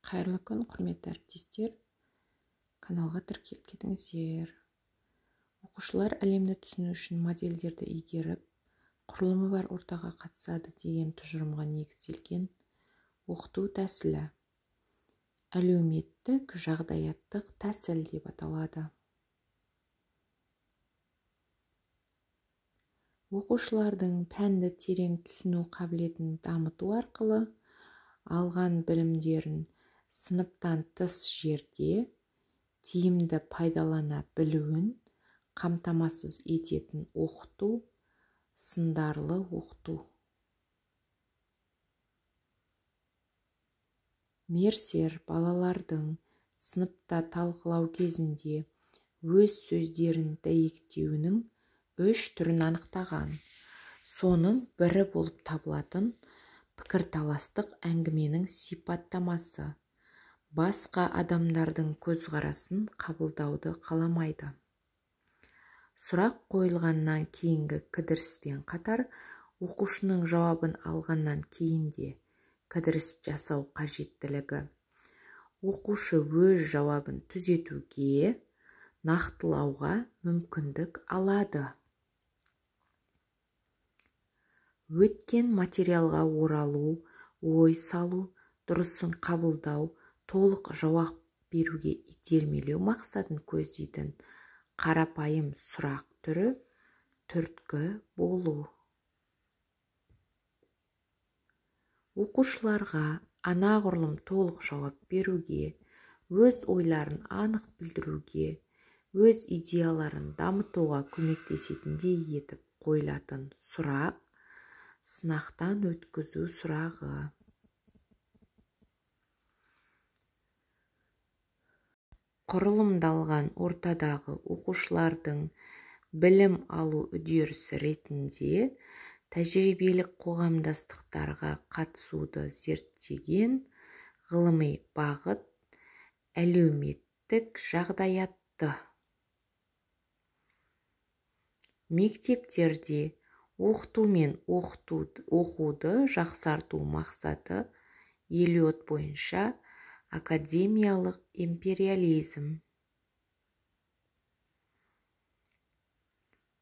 Қайырлы күн, құрметті әріптестер. Каналға тіркеліп кетіңіздер. Оқушылар әлемді түсіну үшін модельдерді игеріп, құрылымы бар ортаға қатысады деген тұжырымға негізделген оқыту тәсілі әлеуметтік жағдаяттық тәсіл деп аталады. Оқушылардың пәнді терең түсіну қабілетін дамыту арқылы алған білімдерін сыныптан тыс жерде тиімді пайдалана білуін қамтамасыз ететін оқыту сындарлы оқыту. Мерсер балалардың сыныпта талқылау кезінде өз сөздерін дәйектеуінің үш түрін анықтаған. Соның бірі болып табылатын пікірталастық әңгіменің сипаттамасы басқа адамдардың көзқарасын қабылдауды қаламайды. Сұрақ қойылғаннан кейінгі кідіріспен қатар, оқушының жауабын алғаннан кейін де кідіріс жасау қажеттілігі. Оқушы өз жауабын түзетуге, нақтылауға мүмкіндік алады. Өткен материалға оралу, ой салу, дұрысын қабылдау, толық жауап беруге итермелеу мақсатын көздейтін қарапайым сұрақ түрі түрткі болу. Оқушыларға анағұрлым толық жауап беруге, өз ойларын анық білдіруге, өз идеяларын дамытуға көмектесетіндей етіп қойылатын сұрақ сынақтан өткізу сұрағы. Құрылымдалған ортадағы оқушылардың білім алу үдерісі ретінде тәжірибелік қоғамдастықтарға қатысуды зерттеген ғылыми бағыт әлеуметтік жағдаятты. Мектептерде оқыту мен оқуды жақсарту мақсаты Элиот бойынша академиялық империализм.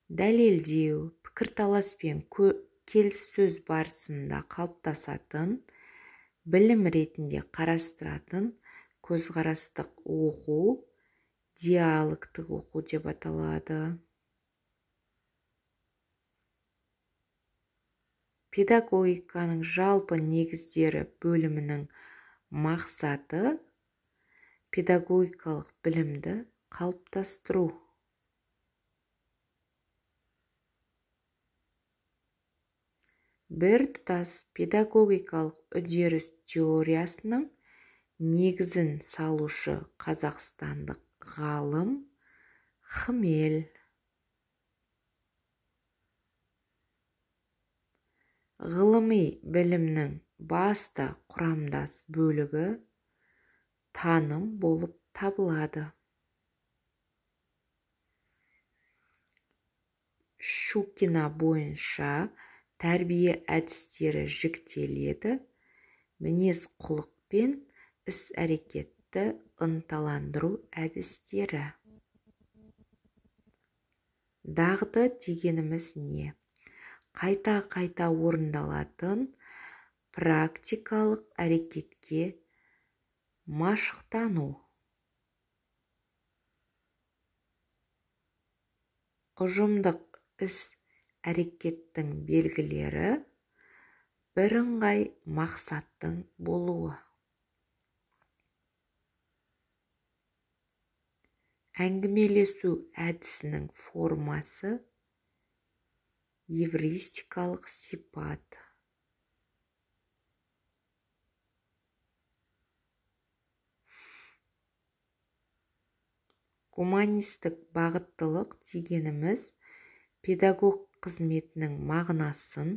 Дәлелдеу, пікірталас пен келіссөз барысында қалыптасатын, білім ретінде қарастыратын көзқарастық оқу, диалогтық оқу деп аталады. Педагогиканың жалпы негіздері бөлімінің мақсаты педагогикалық білімді қалыптастыру. Біртұтас педагогикалық үдеріс теориясының негізін салушы қазақстандық ғалым Хмель. Ғылыми білімнің басты құрамдас бөлігі таным болып табылады. Щукина бойынша тәрбие әдістері жіктеледі, мінез-құлық пен іс-әрекетті ынталандыру әдістері. Дағды дегеніміз не? Қайта-қайта орындалатын практикалық әрекетке машықтану. Ұжымдық іс-әрекеттің белгілері бірыңғай мақсаттың болуы. Әңгімелесу әдісінің формасы евристикалық сипат. Гуманистік бағыттылық дегеніміз педагог қызметінің мағынасын,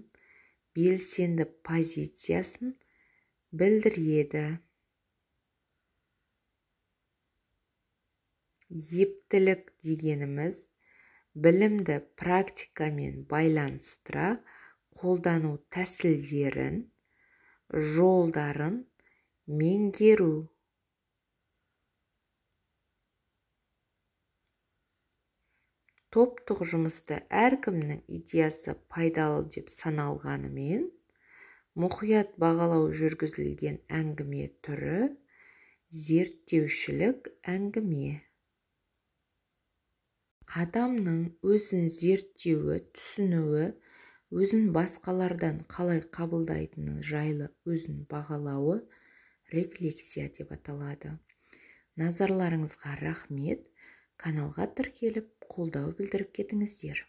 белсенді позициясын білдіреді. Ептілік дегеніміз білімді практикамен байланыстыра қолдану тәсілдерін, жолдарын меңгеру. Топтық жұмыста әркімнің идеясы пайдалы деп саналғанымен, мұқият бағалау жүргізілген әңгіме түрі зерттеушілік әңгіме. Адамның өзін зерттеуі, түсінуі, өзін басқалардан қалай қабылдайтыны жайлы өзін бағалауы рефлексия деп аталады. Назарларыңызға рахмет. Каналға тіркеліп, қолдау білдіріп кетіңіздер.